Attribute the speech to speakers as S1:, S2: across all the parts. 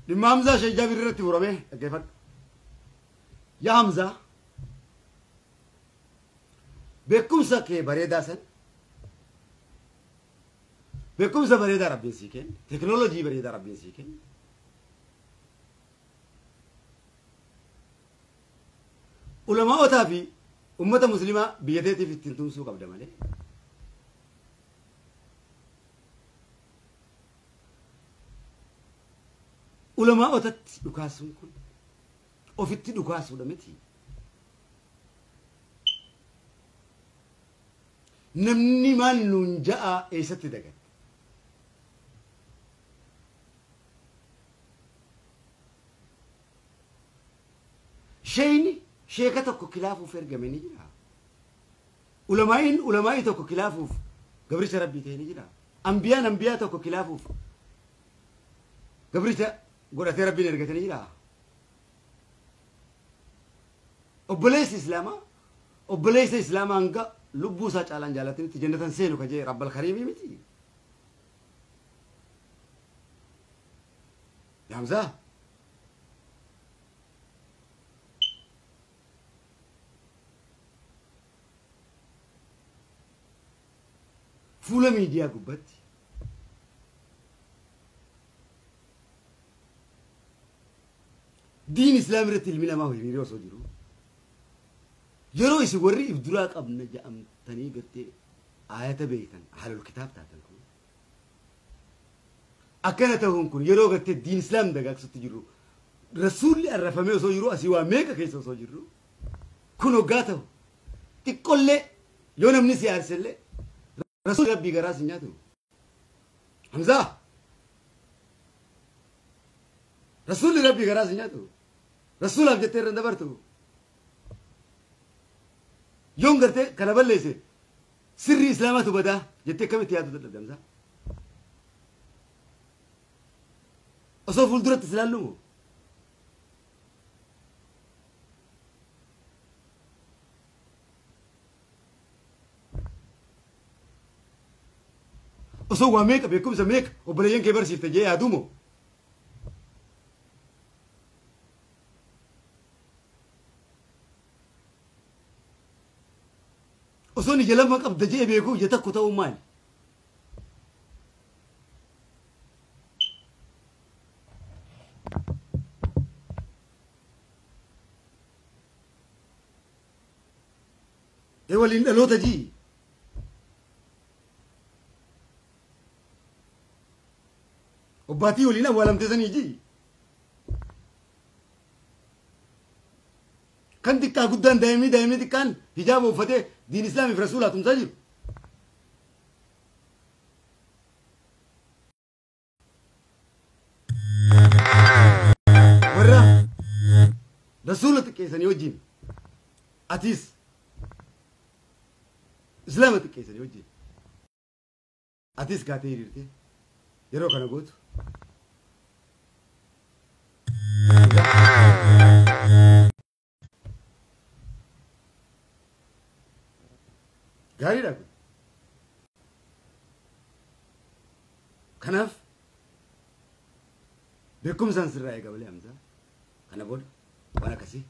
S1: Dhimma Hamzaa Sheekh Jaabir irratti murame dhaggeeffadhu. Yaa Hamzaa, beekumsa kee bareedaa san, beekumsa bareedaa Rabbiin sii kenne, teknoolojii bareedaa Rabbiin sii kenne, ulamaa'otaa fi ummata muslimaa biyya teetiif ittiin tumsuu qabda malee ulamaa'otatti dhukaasuun kun ofitti dhukaasuudha miti. Namni maal nuun ja'a eessatti dagatte? Sheeyni sheeka tokko kilaafuuf ergame ni jira. Ulamaa'iin ulamaa'ii tokko kilaafuuf gabricha Rabbii ta'e ni jira. Ambiyaan ambiyaa tokko kilaafuuf gabricha godhatee Rabbiin ergate ni jira. Obboleessi Islaamaa obboleessa Islaamaa hanga lubbuu isaa caalaan jaalatanitti jannatan seenu ka jee Rabbal Kariimii miti. Yaa Hamzaa, fuula miidiyaa gubbatti diin islaam irratti ilmi namaa hiriiree osoo jiru yeroo isin warri if duraa qabna ja'amtanii gartee aayata beektan ahlul kitaab taatan kun akkana ta'uun kun yeroo gartee diin islaam dagaagsutti jiru rasuulli arrafamee osoo jiru asii waa meeqa keessa osoo jiru kun hoggaa ta'u xiqqollee yoo namni si aarsellee rasuulli Rabbii garaa si nyaatu. Hamzaa, rasuulli Rabbii garaa si nyaatu, rasuulaaf jettee irra dabartu. Yoon gartee kana balleesse sirri islaamaatu badaa jettee akkamitti yaadu dadhabde Hamzaa? Osoo fuulduratti si laallumu osoo waa meeqa beekumsa meeqa obboleeyyan kee barsiifte jee yaadumo? Osoo ija lama qabda jee beekuu ija tokko ta'uu maali? Ee waliin dhaloota jii. Obbaatii waliin awwaalamte sanii jii. Kan xiqqaa guddaan daa'imni daa'imni xiqqaan hijaaba uffatee diin islaamiif rasuulaa tumsaa jiru. Warra rasuula xiqqeessanii wajjin atis islaama xiqqeessanii wajjin atis kaatee hiriirtee yeroo kana gootu. Gaariidha kun. Kanaaf beekumsaan sirraa eega malee Hamzaa kana booda waan akkasii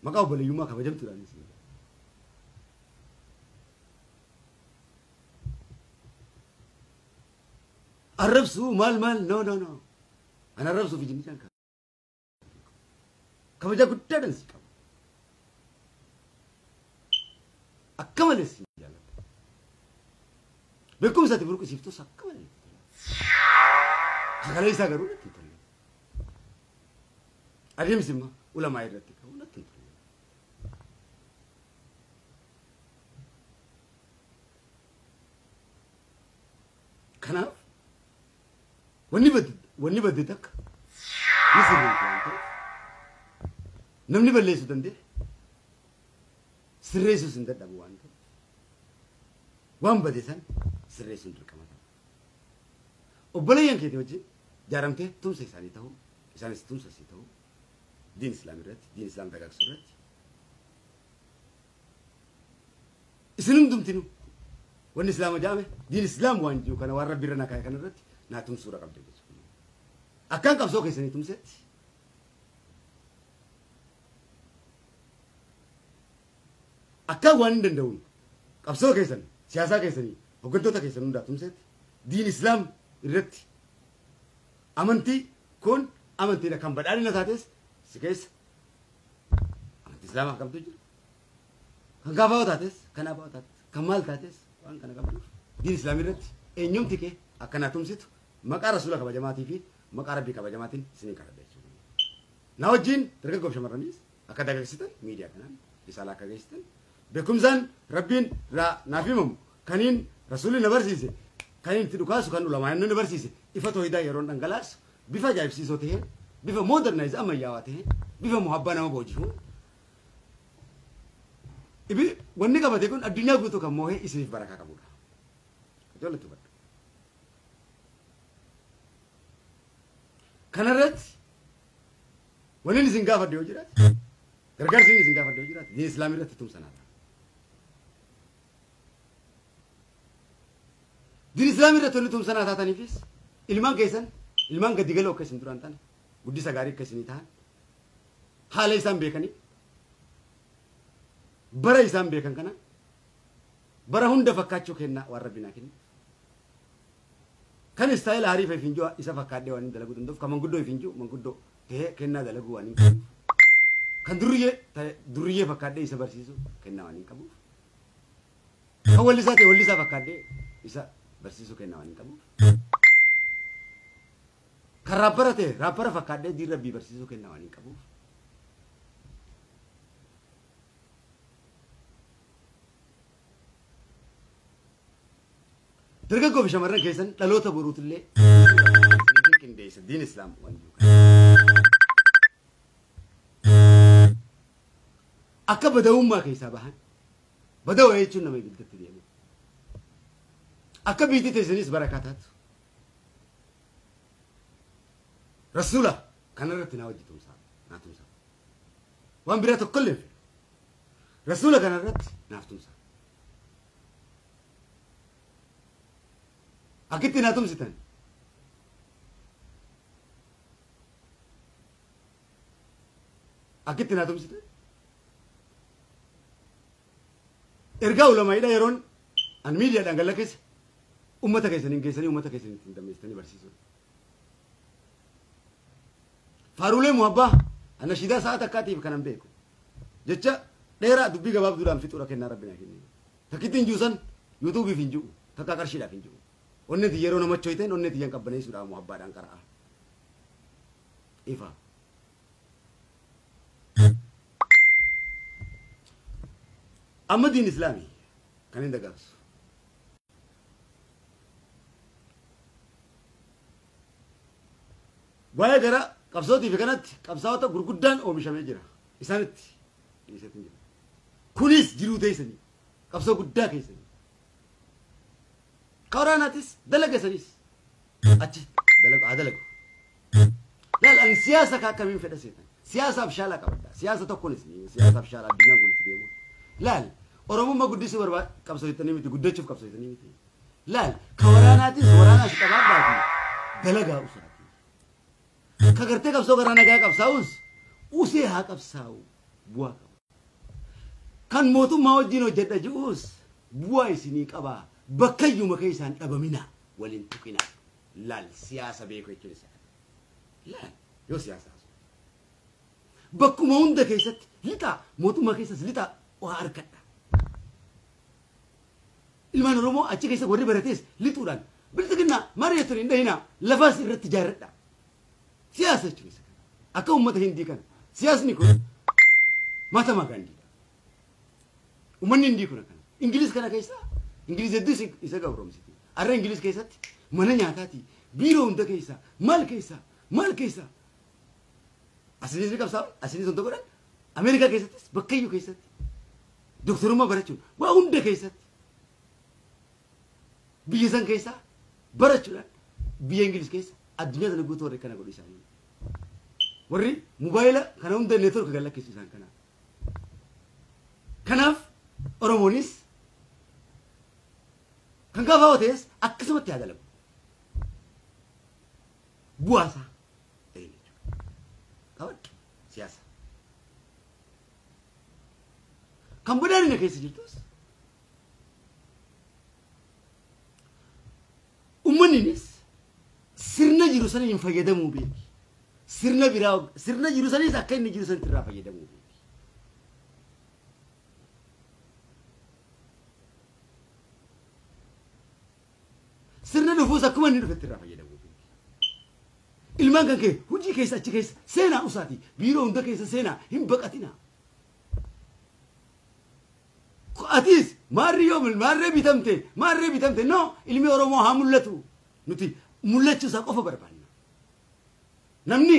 S1: maqaa obboleeyyummaa kabajamtuudhaan isin. Arrabsuu maal maal no no no. An arrabsuuf ijinni isaan kabaja guddaadhaan si qaba. Akka malee si jaalladha. Beekumsa ati burqisiiftus akka malee natti tola. Sagalee isaa garuu natti hin tolle. Adeemsi immoo ulamaa irratti qabu natti hin tolle. Kanaaf wanni badde takka ni sirreessu waan ta'eef namni balleessuu danda'e sirreessuus hin dadhabu waan ta'eef waan bade san sirreessuun dirqama ta'a. Obboleeyyan keetii wajjin jaaramtee tumsa isaanii ta'uu isaanis tumsa isii ta'uu diin islaam irratti diin islaam dagaagsuu irratti isin hundumtinuu wanni islaama jaame diin islaam waan jiru kana waan rabbi irra na kaa'e kana irratti naa tumsuudha qabda jechuudha. Akkaan qabsoo keessanii tumsetti akkaan waan hin danda'uun qabsoo keessan siyaasaa keessanii hooggantoota keessan hundaa tumsetti diin islaam irratti amantii kun amantiidha kan badhaadhina taates si keessa amantii islaamaa qabdu jira kan gaafaa taates kan abaa taates kan maal taates waan kana qabduuf diin islaam irratti eenyumti kee akkanaa tumsitu maqaa rasuula kabajamaatii fi maqaa rabbii kabajamaatiin isinii kadhadha jechuudha. Na wajjin dargaggoof shamarranis akka dagaagsitan miidiyaa kanaan risaalaa akka geessitan beekumsaan rabbiin irraa naaf himamu kaniin rasuulli na barsiise kaniin itti dhukaasu kan ulamaa inni na barsiise ifa tooyidaa yeroon dhangalaasu bifa ajaa'ibsiisoo ta'een bifa moodernaayizii ammayyaawaa ta'een bifa muhabbaa nama booji'uun ibi wanni qabate kun addunyaa guutuu kan moohee isiniif barakaa qabudha. Ijoolletu badha. Kanarratti wanni isin gaafadhe yoo jiraate gargaarsi isin gaafadhe yoo jiraate diin islaamii irratti tumsanaadha. Diin islaamii irratti wanni tumsanaa taataniifis ilmaan keessan ilmaan gadi galoo akka isin duraan ta'an guddisa gaarii akka isinii ta'an haala isaan beekanii bara isaan beekan kana bara hunda fakkaachuu kennaa waan rabbi naa kenne. Kan istaayila hariifa ifin jiru isa fakkaadhee waan hin dalaguu danda'uuf kan manguddoo ifin jiru manguddoo ta'ee kennaa dalaguu waan hin qabuuf kan durriyyee ta'e durriyyee fakkaadhee isa barsiisu kennaa waan hin qabuuf kan wallisaa ta'e wallisaa fakkaadhee isa barsiisu kennaa waan hin qabuuf kan raappara ta'e raappara fakkaadhee diin rabbii barsiisuu kennaa waan hin qabuuf dargaggoo fi shamarran keessan dhaloota boruutillee qindeessa diin islaam waan jiru akka badawummaa keessaa bahan badawa jechuun nama ibiddatti deemu akka biitti teessanis barakaa taatu rasuula kanarratti naa wajji tumsaa naa tumsaa waan biraa tokkollee hin fedhu rasuula kanarratti naaf tumsaa Akitti naa tumsitan. Akitti naa tumsitan. Ergaa ulamaa'idha yeroon an miidiyaadhaan galla keessa uummata keessaniin geessanii uummata keessanii ittiin dammeessitanii barsiisuudha. Faarulee muhabbaa anashiidaa sa'a takkaatiif kanan beeku. Jecha dheeraa dubbii gabaabduudhaan fixuudha kennaa rabbi naa kenne. Takkitti hin jiru san yuutuubiif hin jiru takka qarshiidhaaf hin jiru. Onneti yeroo nama choiteen onneti yan qabbaneessuudhaaf muhabbaadhaan qara'a. Ifa. Amma diin islaamii kan hin dagaagsu. Waa'ee gara qabsootii fi kanatti qabsaa'ota gurguddaan oomishamee jira. Isaanitti dhiisetti jira. Kunis jiruu teessanii qabsoo guddaa keessanii. Kawraanaatis dalaga sanis achi dalagu haa dalagu. Laal an siyaasa ka akkamiin fedha seetan siyaasaaf shaalaa qabadha siyaasa tokkonis siyaasaaf shaalaa addunyaan kun itti deemu. Laal Oromummaa guddisuu barbaad qabsoo miti guddachuuf qabsoo miti. Laal ka waraanaatis waraanaas qabaadhaati dalagaa usaati. Ka gartee qabsoo karaa nagaa qabsaa'us usee haa qabsaa'u bu'aa qaba. Kan mootummaa wajjin hojjedha ji'us bu'aa isinii qabaa. Bakkayyuma keessaan dhabamina waliin tuqina. Laal siyaasa beeku jechuun isaa. Laal yoo siyaasa haasa'u. Bakkuma hunda keessatti lixaa mootummaa keessas lixaa waa harkadha. Ilmaan Oromoo achi keessa warri barates lixuudhaan bilxiginnaa mari'atun hin dhahinaa lafaas irratti ijaarradha. Siyaasa jechuun isa kana. Akka uummata Hindii kana. Siyaasni kun Mahatma Gaandiidha. Uummanni Hindii kun akkana. Ingiliz kana keessaa Ingiliz hedduu isa gabroomsiti. Har'a Ingiliz keessatti mana nyaataati biiroo hunda keessaa maal keessaa maal keessaa asinis ni qabsaa'u asinis wanta godhan Ameerikaa keessattis bakkayyuu keessatti doktorummaa barachuun waa hunda keessatti biyya san keessaa barachuudhaan biyya Ingiliz keessa addunyaa sana guutuu warri kana godhu isaanii. Warri mobaayila kana hunda neetwork gallakkisu isaan kana. Kanaaf Oromoonis kan gaafa ta'es akkasumatti haa dalagu. Bu'aasaa Siyaasa. Kan badhaadhina keessa jirtus uummanninis sirna jiru saniin fayyadamuu beeki. Sirna biraa sirna jiru saniis akka inni jiru sanitti irraa fayyadamuu beeki. Sirna dhufuus akkuma inni dhufetti irraa fayyadamuu beeki. Ilmaan kan kee hojii keessa achi keessa seenaa usaati biiroo hunda keessa seenaa hin baqatinaa. Atis maarri yoo maarree bitamte no ilmi Oromoo haa mul'atu nuti mul'achuu isaa qofa barbaanna. Namni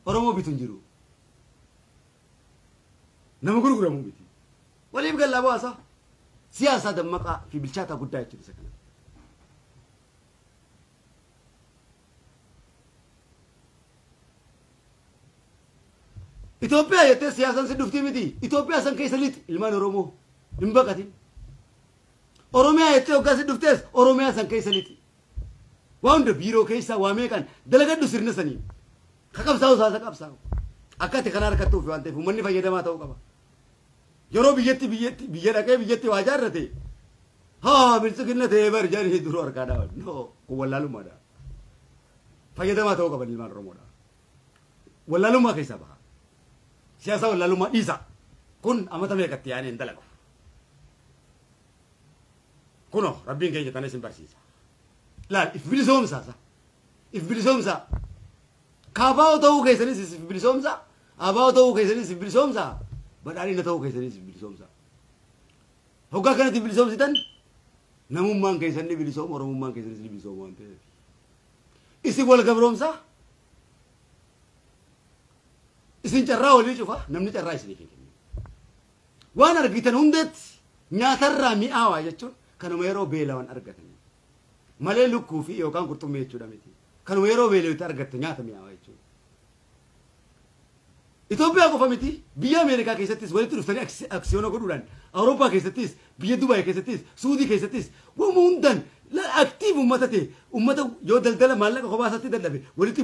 S1: Oromoo bitu hin jiru. Nama gurguramu miti. Waliif gallaa bu'aasaa siyaasaa dammaqaa fi bilchaataa guddaa jechuudha isa kana. Itoophiyaa jettee siyaasaan si dhufti miti. Itoophiyaa san keessa lixi ilmaan Oromoo. Hin baqatin. Oromiyaa jettee hoggaa si dhuftees Oromiyaa san keessa lixi. Waa hunda biiroo keessaa waa meeqaan dalagadhu sirna saniin. Ka qabsaa'u saasa qabsaa'u. Akka ati kana harkattuuf waan ta'eef uummanni fayyadamaa ta'uu qaba. Yeroo biyyatti biyya dhaqee biyyatti waa jaarrate haa bilchiginna ta'ee bari jedhanii duruu harkaa dhaaban. No kun wallaalummaadha. Fayyadamaa ta'uu qaban ilmaan Oromoodha. Wallaalummaa keessaa baha. Siyaasa wallaalummaa dhiisa. Kun amata meeqatti yaa'anii hin dalagu. Kunoo rabbiin keenya tana isin barsiisa. Laal if bilisoomsaa if bilisoomsaa. Kaabaa'oo ta'uu keessanis if bilisoomsaa. Abaa'oo ta'uu keessanis if bilisoomsaa. Badhaadhina ta'uu keessanis if bilisoomsaa. Hoggaa kanatti bilisoomsitan namummaan keessan ni bilisooma Oromummaan keessanis ni bilisooma waan ta'eef. Isin wal gabroomsaa. Isin carraa walii cufa namni carraa isiniif hin kennu. Waan argitan hundeetti nyaatarraa mi'aawaa jechuun kanuma yeroo beelawan argatan. Malee lukkuu fi yookaan qurxummii jechuudha miti. Kanuma yeroo beelawatti argatte nyaata mi'aawaa jechuudha. Itoophiyaa qofa miti biyya Ameerikaa keessattis walitti dhuftanii aksiyoona godhuudhaan Awurooppaa keessattis biyya Dubaay keessattis Suudii keessattis waanuma hundaan aktiif uummata ta'e uummata yoo daldala maallaqa kophaa isaatti dadhabe walitti